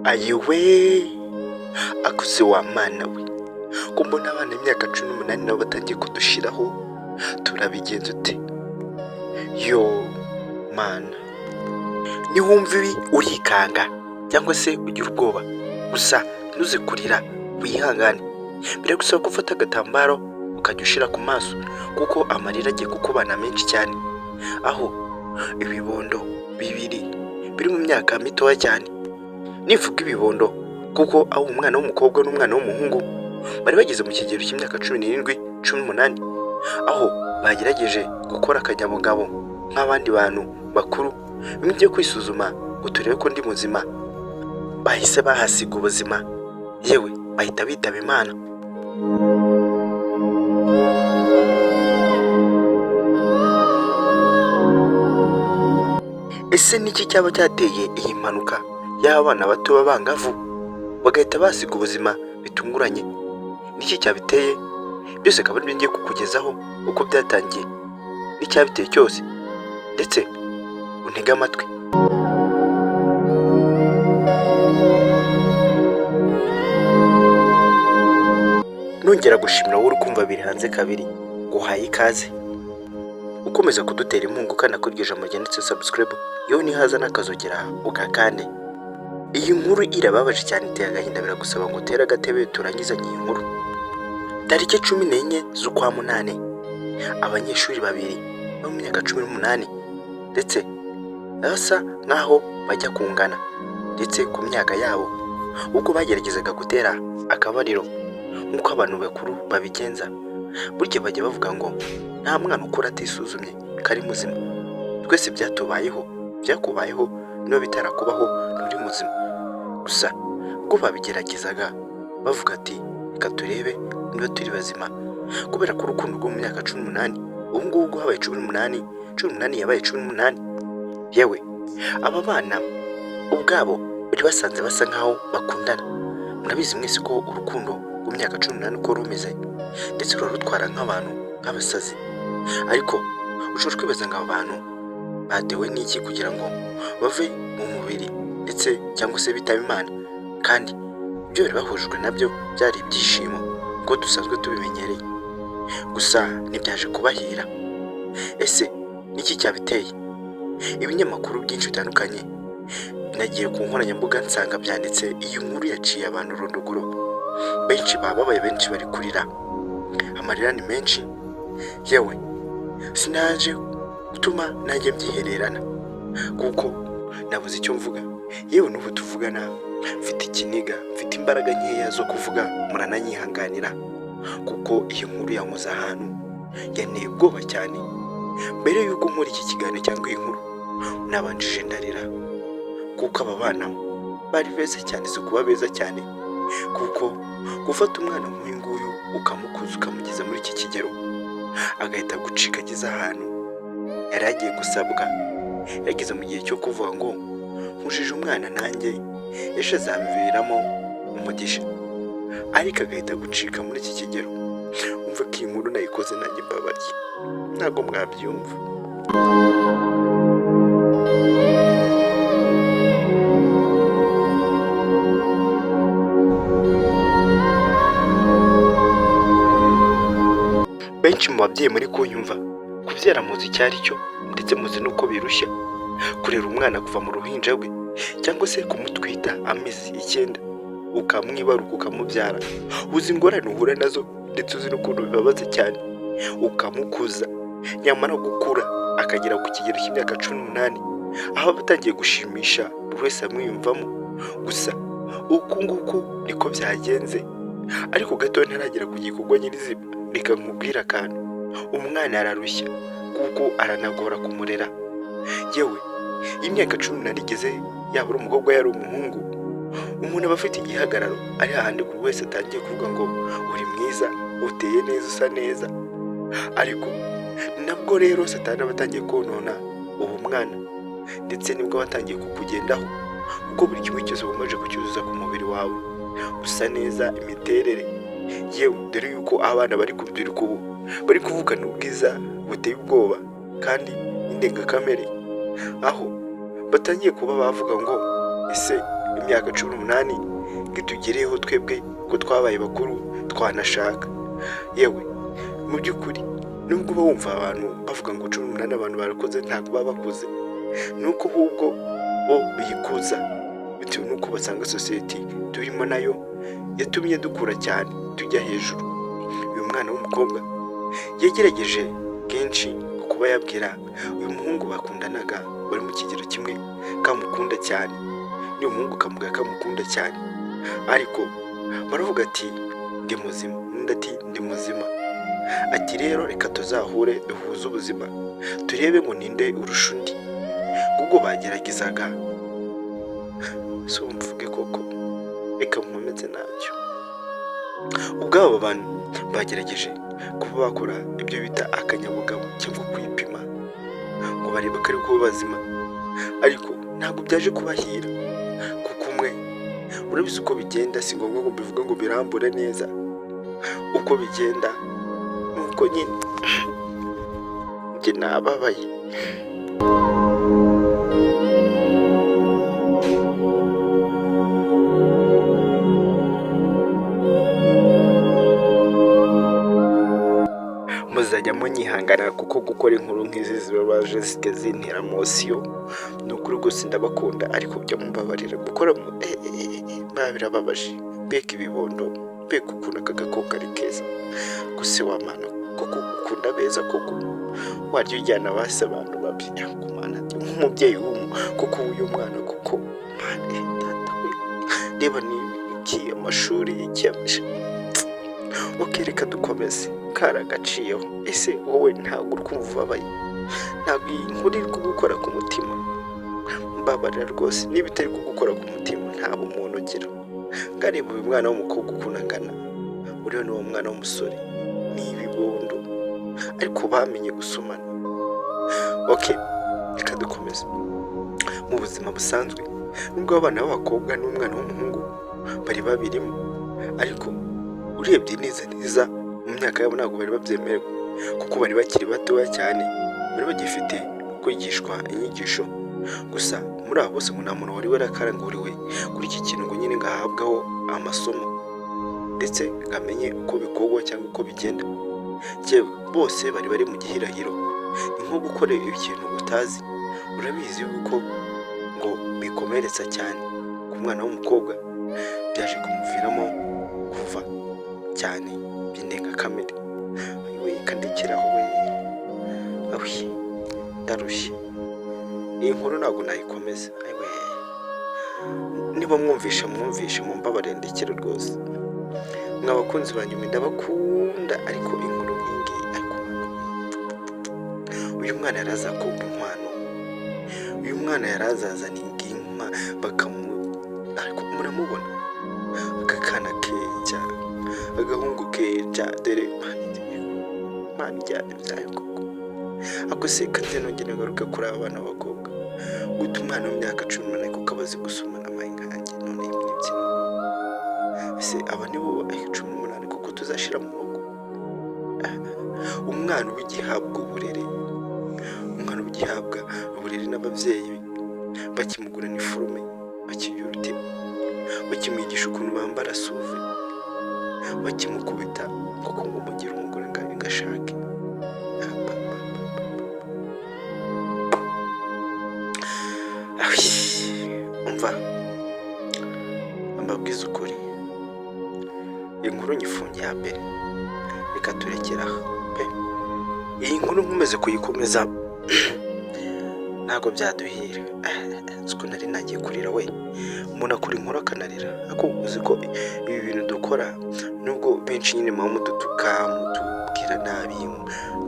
Ayiwe, akuse wa mana we, ko mbona abana b'imyaka 18 nabo batangiye kudushiraho, turabigenza ute? Yo mana, niwumva ibi urikanga cyangwa se ugira ubwoba, gusa ntuze kurira, wihangane. Biragusaba ko ufata agatambaro ukajya ushira ku maso, kuko amarira agiye kukubana menshi cyane. Aho ibibondo bibiri biri mu myaka mitoya cyane, nivuga ibibondo kuko aho umwana w'umukobwa n'umwana w'umuhungu bari bageze mu kigero cy'imyaka 17, 18, aho bagerageje gukora akanyabugabo nk'abandi bantu bakuru, bimwe byo kwisuzuma ngo turebe ko ndi muzima, bahise bahasiga ubuzima, yewe bahita bitaba Imana. Ese niki cyaba cyateye iyi mpanuka y'abana bato b'abangavu bagahita basiga ubuzima bitunguranye? Niki cyabiteye? Byose akaba aribyo ngiye kukugezaho uko byatangiye n'icyabiteye cyose, ndetse untege amatwi. Nongera gushimira wowe uri kumva biri hanze kabiri, nguhaye ikaze. Ukomeza kudutera inkunga ukanda kuri iryo jambo ryanditse subscribe, yewe nihaza n'akazogera ugakande. Iyi nkuru irababaje cyane, iteye agahinda, biragusaba ngo utere agatebe turangizanye iyi nkuru. Tariki 14 z'ukwa munani, abanyeshuri babiri bo mu myaka 18 ndetse basa nk'aho bajya kungana ndetse ku myaka yabo, ubwo bageragezaga gutera akabariro nk'uko abantu bakuru babigenza. Burya bajya bavuga ngo nta mwana ukura atisuzumye ko ari muzima. Twese byatubayeho, byakubayeho, niba bitarakubaho nturi muzima. Gusa ubwo babigeragezaga bavuga ati reka turebe niba turi bazima, kubera ko urukundo rwo mu myaka 18, ubu ngubu habaye 18, 18 yabaye 18. Yewe aba bana ubwabo bari basanze basa nkaho bakundana. Murabizi mwese ko urukundo rwo mu myaka 18 uko rumeze, ndetse rurarutwara nk'abantu nk'abasazi. Ariko ushobora kwibaza ngo aba bantu batewe n'iki kugira ngo bave mu mubiri ndetse cyangwa se bitabe Imana, kandi ibyo bari bahujwe nabyo byari ibyishimo kuko dusanzwe tubimenyereye. Gusa ntibyaje kubahira. Ese niki cyabiteye? Ibinyamakuru byinshi bitandukanye nagiye ku nkoranyambuga nsanga byanditse iyi nkuru yaciye abantu urondogoro, benshi bababaye, benshi bari kurira, amarira ni menshi. Yewe sinaje gutuma nanjye mbyihererana kuko nabuze icyo mvuga. Yewe n'ubu tuvugana mfite ikiniga, mfite imbaraga nkeya zo kuvuga, murananyihanganira kuko iyi nkuru yankoze ahantu yanteye ubwoba cyane. Mbere y'uko nkora iki kiganiro cyangwa iyi nkuru, nabanjije ndarira kuko aba bana bari beza cyane, si ukuba beza cyane kuko gufata umwana nk'uyu nguyu ukamukuza ukamugeza muri iki kigero agahita agucika ageze ahantu yari agiye gusabwa, yageze mu gihe cyo kuvuga ngo nkujije umwana nanjye ejo azamviramo umugisha, ariko agahita agucika muri iki kigero. Umva ko iyi nkuru nayikoze nanjye mbabaye, ntabwo mwabyumva. Benshi mu babyeyi muri kunyumva, kubyara muzi icyo ari cyo ndetse muzi n'uko birushya kurera umwana kuva mu ruhinja rwe cyangwa se kumutwita amezi 9 ukamwibaruka ukamubyara, uzi ingorane uhura nazo ndetse uzi n'ukuntu bibabaza cyane, ukamukuza nyamara gukura akagera ku kigero cy'imyaka 18 aho aba atangiye gushimisha buri wese amwiyumvamo. Gusa uku nguku niko byagenze, ariko gato ntaragera ku gikorwa nyirizina, reka nkubwire akantu. Umwana ararushya kuko aranagora kumurera. Yewe imyaka 18 igeze, yaba ari umukobwa yari umuhungu, umuntu aba afite igihagararo ari hahandi buri wese atangiye kuvuga ngo uri mwiza, uteye neza, usa neza. Ariko nabwo rero satani aba atangiye konona uwo mwana, ndetse nibwo aba atangiye kukugendaho, kuko buri kimwe cyose uba umaze kucyuzuza ku mubiri wawe, usa neza, imiterere. Yewe dore yuko abana bari kubyiruka ubu bari kuvukana ubwiza buteye ubwoba kandi n'indengakamere, aho batangiye kuba bavuga ngo ese Imyaka 18 itugereyeho twebwe ko twabaye bakuru, twanashaka. Yewe, mu by'ukuri nubwo uba wumva abantu bavuga ngo 18 abantu barakuze, ntabwo baba bakuze, ni uko ahubwo bo bikuza bitewe n'uko basanga sosiyete turimo nayo yatumye dukura cyane, tujya hejuru. Uyu mwana w'umukobwa yagerageje kenshi kuba yabwira uyu muhungu bakundanaga bari mu kigero kimwe kamukunda cyane, n'uyu muhungu kamubwira ko amukunda cyane, ariko baravuga ati: "Ndi muzima," undi ati: "Ndi muzima." Ati: "Rero reka tuzahure duhuze ubuzima, turebe ngo ninde urusha undi." Ubwo bageragezaga, si mvuge koko, reka nkomeze ntacyo. Ubwo aba bantu bagerageje kuba bakora ibyo bita akanyabugabo cyangwa kwipima ngo barebe ko ari kuba bazima, ariko ntabwo byaje kubahira, kuko umwe, urabizi uko bigenda, si ngombwa ngo mbivuge ngo birambure neza uko bigenda, nuko nyine njye nababaye. Muzajya munyihanganira kuko gukora inkuru nk'izi zibabaje zijya zintera emotion. Ni ukuri rwose ndabakunda, ariko byo mumbabarira gukora birababaje. Mbega ibibondo, mbega ukuntu aka gakobwa ari keza gusa! Wamana koko ukunda beza koko, warya ujyana basi abantu babi kumana nk'umubyeyi w'umu kuko uyu mwana kuko mana data we, reba ni iki amashuri iki. Ok, reka dukomeze karagaciyeho. Ese wowe ntabwo uri kumva ubabaye? Ntabwo iyi nkuru iri kugukora ku mutima? Mbabarira rwose, niba itari kugukora ku mutima nta bumuntu ugira. Ngareba uyu mwana w'umukobwa ukuntu angana, uriya ni uwo mwana w'umusore, ni ibibondo ariko bamenye gusomana. Ok, reka dukomeze. Mu buzima busanzwe, nubwo abana b'abakobwa n'umwana w'umuhungu bari babirimo, ariko urebye neza neza mu myaka yabo ntabwo bari babyemerewe, kuko bari bakiri batoya cyane, bari bagifite kwigishwa inyigisho gusa. Muri abo bose ngo nta muntu wari warakaranguriwe kuri iki kintu ngo nyine ngo ahabweho amasomo ndetse ngo amenye uko bikorwa cyangwa uko bigenda. Yewe, bose bari bari mu gihirahiro, ni nko gukora ikintu utazi. Urabizi yuko ngo bikomeretsa cyane ku mwana w'umukobwa, byaje kumuviramo kuva cyane by'indengakamere. We kandekeraho we, awi, ndarushye, iyi nkuru ntabwo nayikomeza. Ayiwe, niba mwumvishe mwumvishe, mumbabarire ndekere rwose. Mwa bakunzi banjye mwe, ndabakunda, ariko inkuru nk'iyi ngiyi, ariko uyu mwana yari azakobwa inkwano, uyu mwana yari azazana inka bakamu, ariko muramubona aka kana keza, agahungu keza, dore Mana ijyana ibyayo koko. Ako se kanze nongere ngaruke kuri aba bana b'abakobwa. Guta umwana w'imyaka 18 kuko aba azi gusomana amaye nkanjye none imbyino. Ese aba ni bo 18 kuko tuzashira mu rugo? Umwana uba ugihabwa uburere, umwana uba ugihabwa uburere n'ababyeyi bakimugura iniforume, bakigira ute, bakimwigisha ukuntu bambara suve, bakimukubita kuko ngo mugire umugore ngo agashake. Ah, pa, pa, pa, pa, pa. Awi, umva mbabwize ukuri, inkuru nyifungiye ya mbere, reka turekere aha pe. Iyi nkuru nkomeze kuyikomeza ntabwo byaduhira. Siko nari nagiye kurira we, umuntu akora inkuru akanarira. Ariko uzi ko ibi bintu dukora, nubwo benshi nyine muba mudutuka, mutubwira nabi,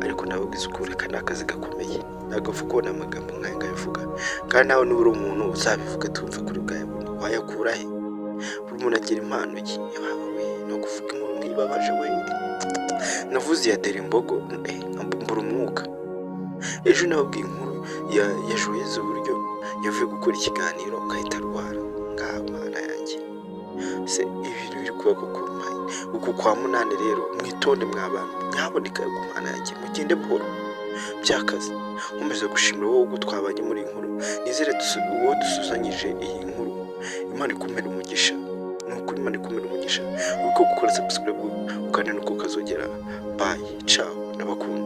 ariko ndababwiza ukuri, aka ni akazi gakomeye. Ntabwo upfa kubona amagambo nk'aya ngaya uvuga, kandi nawe niba uri umuntu uzabivuga tumva kuri bwayabone wayakura he? Buri muntu agira impano ye. Yaba we, no kuvuga inkuru nk'ibabaje we, navuze iya Derimbogo mbura umwuka. Ejo nababwiye inkuru ya Joyeuse, uburyo yavuye gukora ikiganiro agahita arwara. Ngaha Mana yanjye, se ibintu biri kuba koko? Uku kwa munani rero mwitonde mwa bantu, nyaboneka ku Mana yanjye, mugende buhoro byakaze. Nkomeza gushimira wowe ubwo twabanye muri iyi nkuru, nizere uwo dusuzanyije iyi nkuru. Imana ikumpere umugisha, ni ukuri Imana ikumpere umugisha. Uko gukora subscribe ukanda no kukazogera. Bye, ciao, ndabakunda.